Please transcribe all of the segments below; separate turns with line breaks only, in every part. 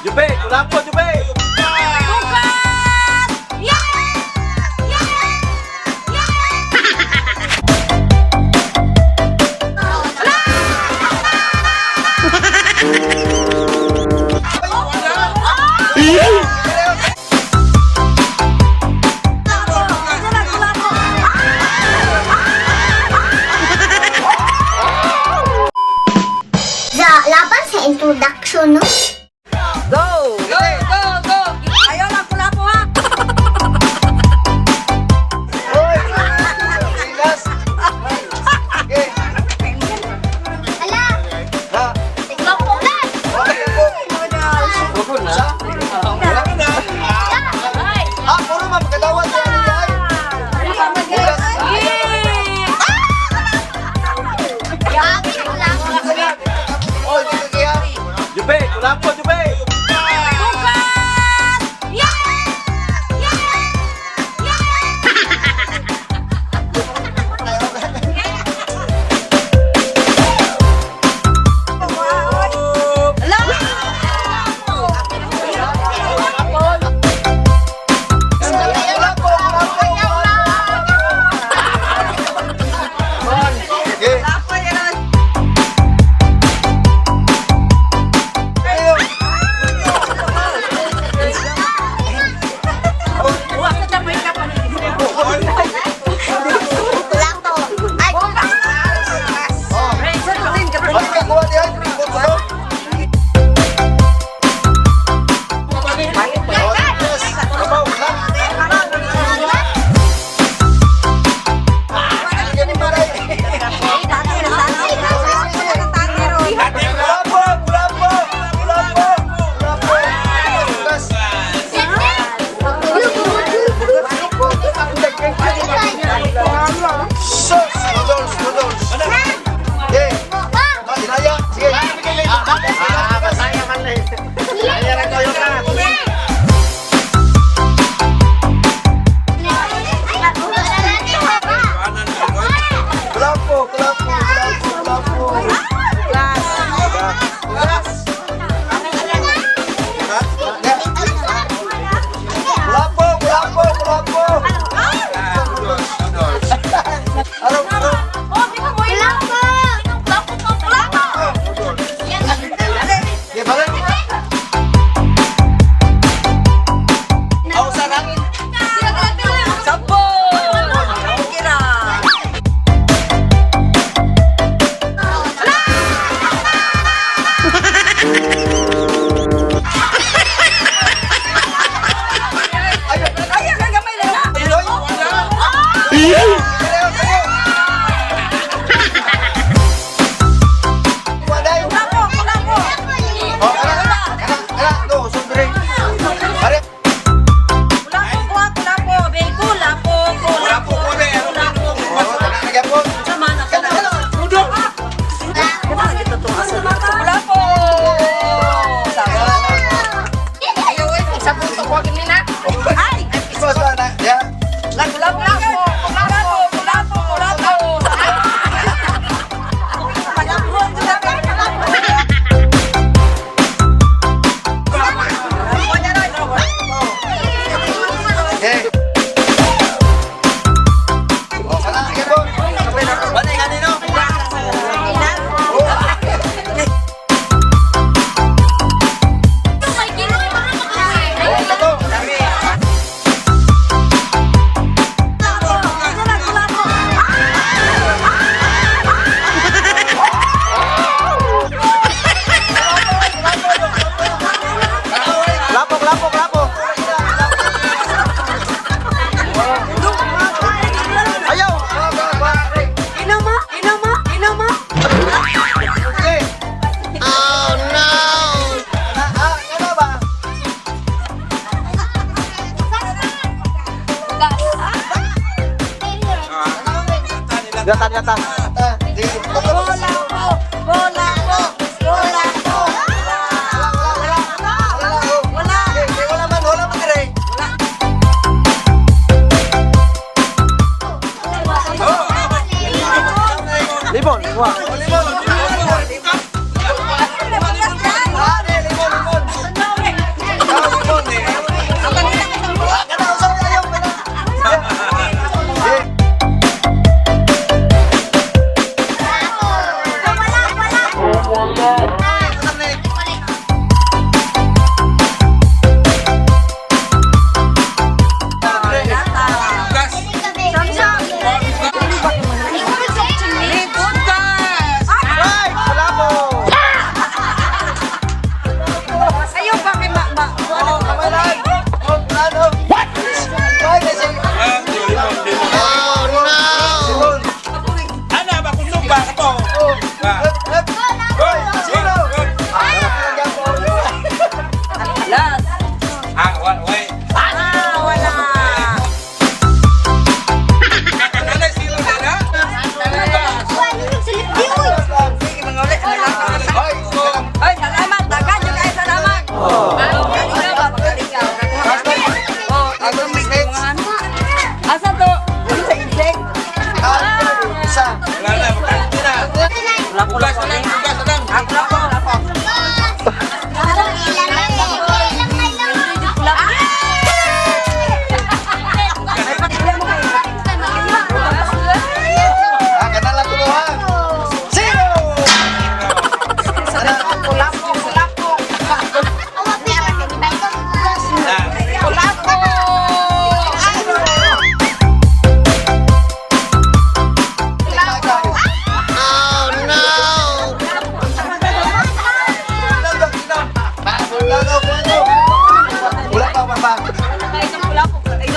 Jupe, kulapo, Jupe.
Bukas! Yeah! Yeah! Yeah!
Sa laban sa introduction, no?
Go!
Go, go, go!
Ayaw lang kulapo ha!
Hoy! Ilas! Okay.
Ala!
Ha?
Tigbakulan!
Okay po. Sa? Wala na.
Ay!
Ah, puro man pagkatawad sa ano ay. Bugas.
Yeah!
Grabe, kulapo.
Oh, dito kaya.
Jupe, kulapo, Jupe.
Bukas! Yeah! Yeah! Yeah!
Wala po, wala po. Okay.
Kulapo yan!
Ayun.
Kulapo. Ay,
Oh. Ay, kakuha niya. Kuha. Oh, yes. Kapaw, ha? Ganun ba, Ray? Kulapo, kulapo, kulapo, kulapo. Bugas. Sus, noodles, noodles. Okay. Ah, inaya. Sige. Ah, masaya man na eh. Kaya ra kayo na. Kulapo, kulapo, kulapo, kulapo. Bugas. Ha? Kulapo, kulapo, kulapo. Araw, araw.
Oh, di ba mo yun? Kulapo to, kulapo!
Okay, balik. Aw, sa hangin.
Sabon! Okay ra! Ayaw ka gamay lang na!
Tuloy. Sayo, sayo. Waday.
Kulapo! Kulapo!
Oh, ala, ala, ala, no, sundre. Are,
Kulapo! Kuha! Kulapo! Be, kulapo! Kulapo! Kulapo!
oh, nagyapon.
Sama na kulapo! Kulapo! Sabon!
Ayaw, eh, sabon to, kuwagin ni na.
Ay!
Basta na, ya.
Kulapo! Kulapo! Kulapo! Kulapo!
Okay. Oh, ala, nagyapon. Wala nga nino.
May ginoy, para makauwi.
Oh, kato.
Lapo, lapo, lapo. Ayaw.
Inama! Inama! Inama!
Okay. Oh no. Na, ah, ano ba?
Gata, gata.
Ah, di.
Kulapo! Kulapo! Kulapo!
Wala, oh.
Wala!
Okay, wala man, wala man dire.
Limon, kuha.
Oh, limon. Ah, di, limon, limon.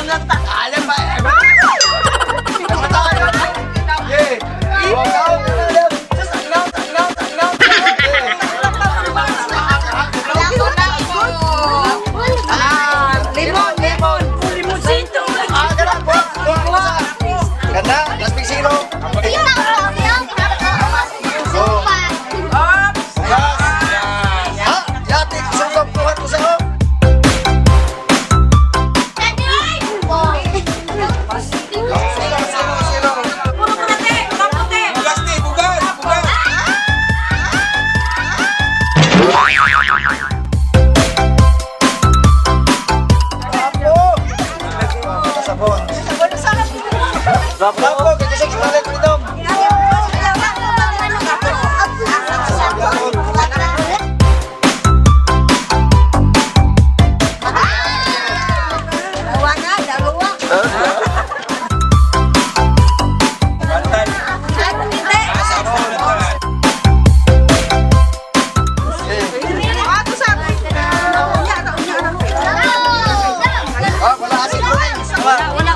Dilata.
Alam ba? Yeah. Wow,
Ah, limon, limon. Limonsito.
Ah, gana, buwa, buwa, buwa. Ganda, last big zero.
Ops.
Ha, yati, sugam, kuhan ko sa home. Zero, zero, zero.
Puro puti, puro puti.
Bugas ni, bugas, bugas.
Apo! Sabon. Lapo, kaya sa balik freedom.
Dalawa na, dalawa.
Bantay.
Hindi. Ah, to sa akin. Unya, unya, unya.
Ah, wala asin ko rin.
Wala, wala.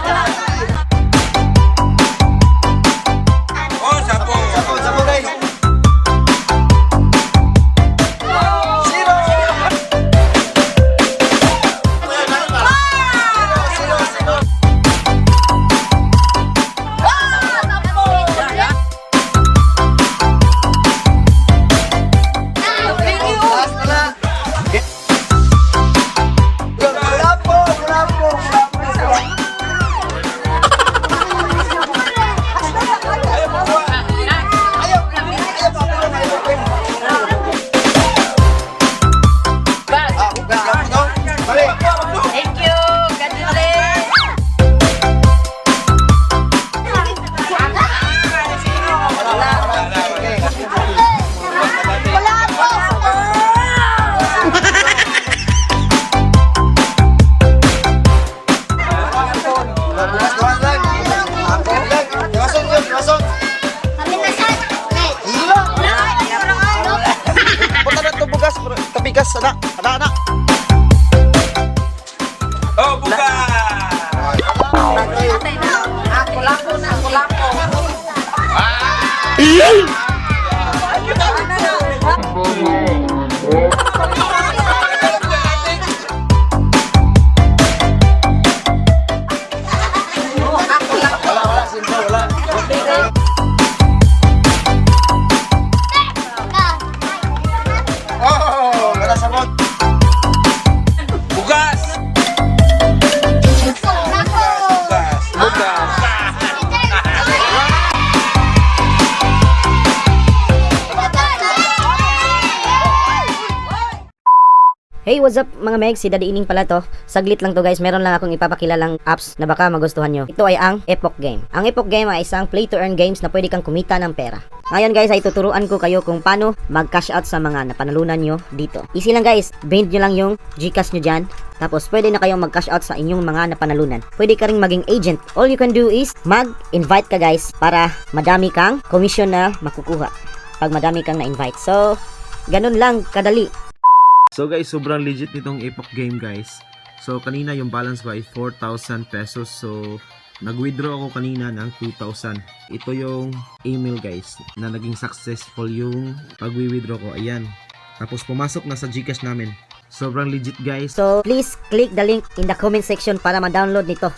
Oh, sabon.
Sabon, sabon guys. Zero! Zero, zero, zero. Last na lang. Wala po, wala po, wala po. Ayaw, ayaw, ayaw, ayaw. Ah, hugas lang, no? Balik.
Thank you. God bless.
Okay.
Wala po.
Bukas duha lang. Lang. Iwason yun, iwason.
Kami na sa
Hila.
Punta na to bugas, bro. Tabigas, ana. Ana, ana.
Oh, bugas.
Ah, kulapo na, kulapo.
Wala, wala, simple, wala. Oh, wala sabon.
Bugas. Bugas. Bugas.
Hey, what's up mga meg? Si Daddy Ining pala to. Saglit lang to guys, meron lang akong ipapakilalang apps na baka magustuhan nyo. Ito ay ang Epoch Game. Ang Epoch Game ay isang play to earn games na pwede kang kumita ng pera. Ngayon guys ay tuturuan ko kayo kung paano mag-cash out sa mga napanalunan nyo dito. Easy lang guys, bind nyo lang yung Gcash nyo dyan. Tapos pwede na kayong mag-cash out sa inyong mga napanalunan. Pwede ka ring maging agent. All you can do is mag-invite ka guys para madami kang commission na makukuha pag madami kang na-invite. So, ganun lang kadali.
So guys, sobrang legit nitong Epoch game guys. So kanina yung balance ko ay 4,000 pesos. So nag-withdraw ako kanina ng 2,000. Ito yung email guys na naging successful yung pag-withdraw ko. Ayan. Tapos pumasok na sa GCash namin. Sobrang legit guys.
So, please click the link in the comment section para ma-download nito.